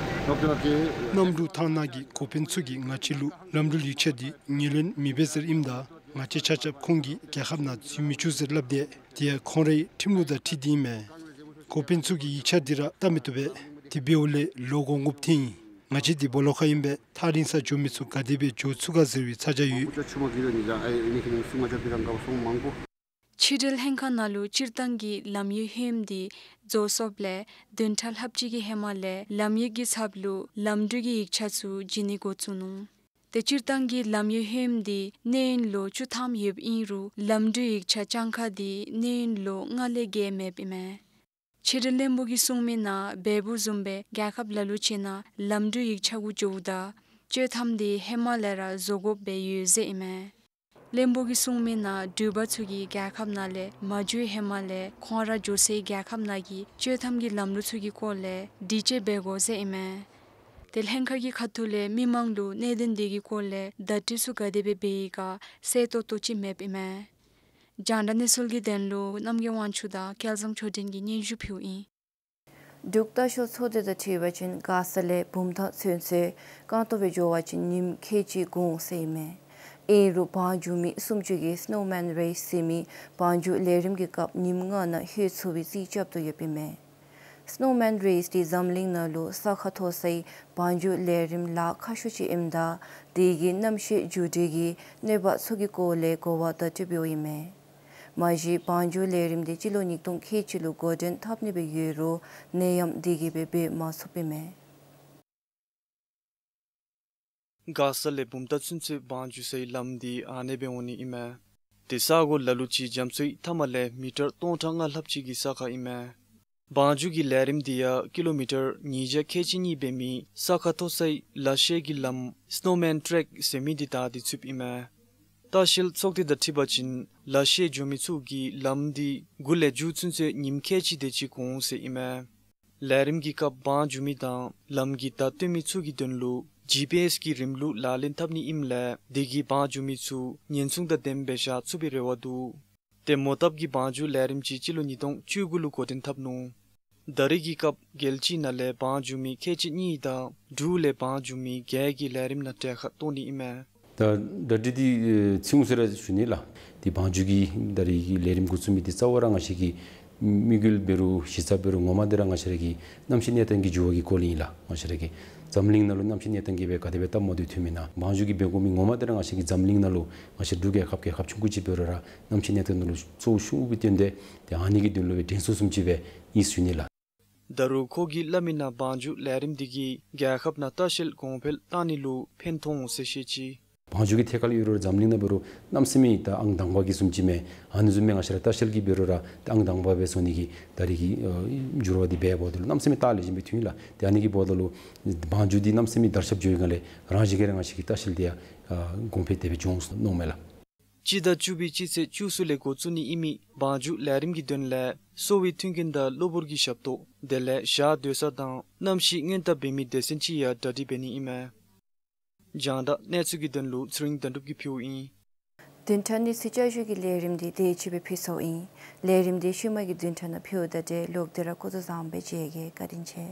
डॉक्टर के གནམ་གྲུ་ཐང་ནང་གི་འགོ་དཔོན་ཚུ་གིས་ང་བཅས་ལུ་ལམ་འགྲུལ་ཡིག་ཆ་འདི་ངོས་ལེན་མི་འབད་ཟེར་ཨིནམ་ད་ང་བཅས་ཆ་ཁྱབ་ཁོང་གིས་རྒྱལ་ཁབ་ནང་འཛུལ་མི་བཅུག་ཟེར་སླབ་སྟེ་དེ་ཡང་ཁོང་རའི་ཁྲིམས་ལུགས་དང་འཁྲིལ་ཏེ་ཨིན་མས། འགོ་དཔོན་ཚུ་གིས་ཡིག་ཆ་འདི་ར་བལྟ་མི་བཏུབ་པས། དེ་འབདཝ་ལས་ལོག་འོང་དགོཔ་ཐོན་ཡི། ང་བཅས་འདི་སྦོ་ལོགས་ཁར་ཨིན་པས། ཐག་རིང་ས་འགྱོ་མི་ཚུ་ག་དེ་སྦེ་འགྱོ་ཚུགས་ག་ཟེར་བའི་ཚ་གྱང་ཡོད། ཕྱི་འབྲེལ་ལྷན་ཁག་ནང་ལུ་སྤྱིར་བཏང་གི་ལམ་ཡོད་ཧེམ་འདི་རྫོགས་སོཔ་ལས་བདུན་ཕྲག་ལྷགཔ་ཅིག་གི་ཧེ་མ་ལས་ལམ་ཡིག་གི་ཚབ་ལུ་ལམ་འགྲུལ་གྱི་ཡིག་ཆ་ཚུ་བྱིན་ནི་འགོ་བཙུགས་ནུག། ཏེ་སྤྱིར་བཏང་གི་ལམ་ཡོད་ཧེམ་འདི་གནས་ཡུན་ལོ་བཅུ་ཐམ་ཡོདཔ་ཨིན་རུང་ལམ་འགྲུལ་ཡིག་ཆ་གྱངས་ཁ་འདི་གནས་ཡུན་ལོ་ལྔ་ལས་བརྒལ་མེདཔ་ཨིན་མས། ཕྱི་འབྲེལ་བློན་པོ་གིས་གསུངས་མི་ནང་བལ་པོ་བཟུམ་སྦེ་རྒྱལ་ཁབ་ལ་ལུ་ཅིག་ནང་ལམ་འགྲུལ་ཡིག་ཆ་གུ་འགྱོཝ་ད་ བཅོས་ཐམ་འདི་ཧེ་མ་ལས་ར་བཟོ་དགོཔ་སྦེ་ཡོད་ཟེར་ཨིན་མས། བློན་པོ་གིས་གསུངས་མི་ནང་འགྲུལ་པ་ཚུ་གིས་རྒྱལ་ཁབ་ནང་ལས་མ་འགྱོ་ཧེ་མ་ལས་ཁོང་ར་འགྱོ་སའི་རྒྱལ་ཁབ་ནང་གི་བཅོས་ཐམ་གྱི་ལམ་ལུགས་ཚུ་གི་སྐོར་ལས་སྒྲིག་དཔྱད་འབད་དགོ་ཟེར་ཨིན་མས། ཏེ་ལྷན་ཁག་གི་ཁ་ཐུག་ལས་མི་མང་ལུ་གནད་དོན་འདི་གི་སྐོར་ལས་བརྡ་སྤྲོད་ཚུ་ག་དེ་སྦེ་འབད་ཡི་ག་གསལ་ཏོག་ཏོ་ཅིག་མེདཔ་ཨིན་མས། རྒྱང་བསྒྲགས་གནས་ཚུལ་གྱི་དོན་ལུ་རྣམ་རྒྱལ་དབང་ཕྱུག་དང་སྐལ་བཟང་ཆོས་སྒྲོན་གྱིས་སྙན་ཞུ་ཕུལཝ་ཨིན། འབྲུག་ལྟ་བཤལ་ཚོགས་སྡེ་དང་འཁྲིལ་བ་ཅིན་མགར་ས་ལས་བུམ་ཐང་ཚུན་ཚོད་རྐང་སྟོང་སྦེ་འགྱོ་བ་ཅིན་ཉིནམ་ཁལ་གཅིག་འགོར་འོང་ཟེར་ཨིན་མས། ཨིན་རུང་བང་རྒྱུག་མི་སུམ་ཅུ་གིས་སི་ནོ་མཱན་རེསི་ཟེར་མི་བང་རྒྱུག་ལས་རིམ་གྱི་སྐབས་ཉིནམ་ལྔ་ནང་ལྷོད་ཚུགས་པའི་རྩིས་རྐྱབ་དོ་ཡོདཔ་ཨིན་མས། སི་ནོ་མཱན་རེསི་འདི་འཛམ་གླིང་ནང་ལུ་ས་ཁ་མཐོ་སའི་བང་རྒྱུག་ལས་རིམ་ལཱ་ཁག་ཤོས་ཅིག་ཨིནམ་ད་དེ་གིས་གནམ་གཤིས་འགྱུར་འགྲོས་ཀྱི་གནོད་པ་ཚུ་གི་སྐོར་ལས་གོ་བ་བརྡ་སྤྲོད་འབདཝ་ཨིན་མས། མ་གཞི་བང་རྒྱུག་ལས་རིམ་འདི་སྤྱི་ལོ་ཉིས་སྟོང་ཁལ་གཅིག་ལུ་འགོ་འདྲེན་འཐབ་ནི་སྦེ་ཡོད་རུང་ནད་ཡམས་དེ་གིས་སྦེ་འབད་མ་ཚུགསཔ་ཨིན་མས། མགར་ས་ལས་བུམ་ཐང་ཚུན་ཚོད་བང་རྒྱུག་སའི་ལམ་འདི་ཨ་ནེ་སྦེ་འོང་ནི་ཨིན་མས། ཏེ་ས་གོ་ལ་ལུ་ཅིག་རྒྱ་མཚོའི་མཐའམ་ལས་མི་ཊར་སྟོང་ཕྲག་ལྔ་ལྷགཔ་ཅིག་གི་ས་ཁར་ཨིན་མས། བང་རྒྱུག་གི་ལས་རིམ་འདི་ཡང་ཀི་ལོ་མི་ཊར་ཉིས་བརྒྱ་ཁལ་གཅིག་གཉིས་འབད་མི་ས་ཁ་མཐོ་སའི་ལ་ཤས་ཀྱི་ལམ་སི་ནོ་མཱན་ཊེརེཀ་ཟེར་མི་འདི་བདའ་སྟེ་ཚུདཔ་ཨིན་མས། ལྟ་བཤལ་ཚོགས་སྡེ་དང་འཁྲིལ་བ་ཅིན་ལ་ཤས་འགྱོ་མི་ཚུ་གིས་ལམ་འདི་འགོ་ལས་མཇུག་ཚུན་ཚོད་ཉིནམ་ཁལ་གཅིག་དེ་ཅིག་འགོར་འོང་ཟེར་ཨིན་མས། ལས་རིམ་གྱི་སྐབས་བང་རྒྱུག་མི་དང་ལམ་གྱི་བརྡ་སྟོན་མི་ཚུ་གི་དོན་ལུ་ཇི་པི་ཨེསི་གི་རིམ་ལུགས་ལག་ལེན་འཐབ་ནི་ཨིནམ་ལས་དེ་གིས་བང་རྒྱུག་མི་ཚུ་ཉེན་སྲུང་དང་ལྡནམ་སྦེ་བཞག་ཚུགས་པའི་རེ་བ་འདུག། ཏེ་མོ་བཏབ་ཀྱི་བང་རྒྱུག་ལས་རིམ་ཅིག་སྤྱི་ལོ་ཉིས་སྟོང་བཅུ་དགུ་ལུ་འགོ་འདྲེན་འཐབ་ནུག། ད་རེས་ཀྱི་སྐབས་རྒྱལ་སྤྱི་ནང་ལས་བང་རྒྱུག་མི་ཁལ་གཅིག་གཉིས་དང་འབྲུག་ལས་བང་རྒྱུག་མི་བརྒྱད་ཀྱིས་ལས་རིམ་ནང་གྲལ་ཁར་གཏོགས་ནི་ཨིན་མས། ད་གྲ་སྒྲིག་འདི་ཚུན་ཚོད་ར་ཞུ་ནི་ལགས། འདི་བང་རྒྱུག་གི་ད་རེས་ཀྱི་ལས་རིམ་འགོ་བཙུགས་མི་འདི་རྩ་བ་ར་ང་བཅས་ཀྱི་དམིགས་ཡུལ་འབད་རུང་གཞི་རྩ་འབད་རུང་ངོ་མ་འདི་ར་ང་བཅས་ར་གི་གནམ་གཤིས་གནས་སྟངས་ཀྱི་འགྱུར་བ་གི་སྐོར་ལས་ཨིན་ལགས། ང་བཅས་ར་གི་འཛམ་གླིང་ནང་ལུ་གནམ་གཤིས་གནས་སྟངས་ཀྱིས་སྦེ་ག་དེ་སྦེ་སྟབས་མ་བདེཝ་ཐོན་མི་ནང་བང་རྒྱུག་གི་འབད་དགོ་མི་ངོ་མ་འདི་ར་ང་བཅས་ཀྱི་འཛམ་གླིང་ནང་ལུ་ང་བཅས་འབྲུག་རྒྱལ་ཁབ་རྒྱལ་ཁབ་ཆུང་ཀུ་ཅིག་འབད་རུང་ར་གནམ་གཤིས་གནས་སྟངས་ནང་ལུ་གཙོ་བོ་ཤོར་བའི་དོན་ཏེ་ཏེ་ཨ་ནི་གི་དོན་ལུ་སྦེ་དྲན་གསོ་བཟུམ་ཅིག་སྦེ་ཨིན་ཞུ་ནི་ལགས། ད་རུང་ཁོ་གིས་སླབ་མི་ནང་བང་རྒྱུག་ལས་རིམ་འདི་གིས་རྒྱལ་ཁབ་ནང་ལྟ་བཤལ་གོང་འཕེལ་བཏང་ནི་ལུ་ཕན་ཐོགས་འོང་ཟེར་བཤད་ཅི། བང་རྒྱུག་གི་ཐད་ཁར་ཡོད་རུང་འཛམ་གླིང་ནང་འབད་རུང་གནམ་མེད་ས་མེད་ད་ཨང་དང་པ་གི་བཟུམ་ཅིག་མས། ཨ་ནི་བཟུམ་སྦེ་ང་བཅས་ར་ལྟ་བཤལ་གྱི་འབད་རུང་ར་ད་ཨང་དང་པ་སྦེ་སོང་ནི་གི་ད་རེས་ཀྱི་ཨ་འགྱུར་བ་འདི་འབད་འབདཝ་ད་ལུ་གནམ་མེད་ས་མེད་ད་ལེགས་ཤོམ་སྦེ་ཐོན་ཡི་ལགས། ཏེ་ཨ་ནི་གི་འབདཝ་ད་ལུ་བང་རྒྱུག་འདི་གནམ་མེད་ས་མེད་དར་ཁྱབ་འགྱོ་བའི་སྒང་ལས་རང་བཞིན་གྱིས་ར་ང་བཅས་ཀྱི་ལྟ་བཤལ་འདི་ཡང་ཨ་གོང་འཕེལ་དེ་སྦེ་འགྱོ་འོང་ཟེར་མནོཝ་མས་ལགས། སྤྱི་ཟླ་བཅུ་པའི་སྤྱི་ཚེས་བཅུ་གསུམ་ལས་འགོ་བཙུགས་ནི་ཨིན་མི་བང་རྒྱུག་ལས་རིམ་གྱི་དོན་ལས་གསོ་བའི་མཐུན་རྐྱེན་དང་གློ་བུར་གྱི་ཞབས་ཏོག་དེ་ལས་ཞག་སྡོད་ས་དང་གནམ་གཤིས་སྔོན་བརྡ་འབད་མི་སྡེ་ཚན་ཅིག་ཡང་གྲ་སྒྲིག་འབད་ནི་ཨིན་མས། རྒྱང་བསྒྲགས་གནས་ཚུལ་གྱི་དོན་ལུ་ཚེ་རིང་དོན་གྲུབ་ཀྱིས་ཕུལཝ་ཨིན། བདུན་ཕྲག་གནས་ཚུལ་བསྐྱར་ཞུ་གི་ལས་རིམ་འདི་དེ་ཅིག་སྦེ་ཕུལ་ཚརཝ་ཨིན། ལས་རིམ་འདི་ཤུལ་མ་གི་བདུན་ཕྲག་ནང་ཕུལཝ་ད་ཏེ་ལོག་སྟེ་ར་སྐུ་གཟུགས་བཟང་པོ་སྦེ་མཇལ་གེ། བཀའ་དྲིན་ཆེ།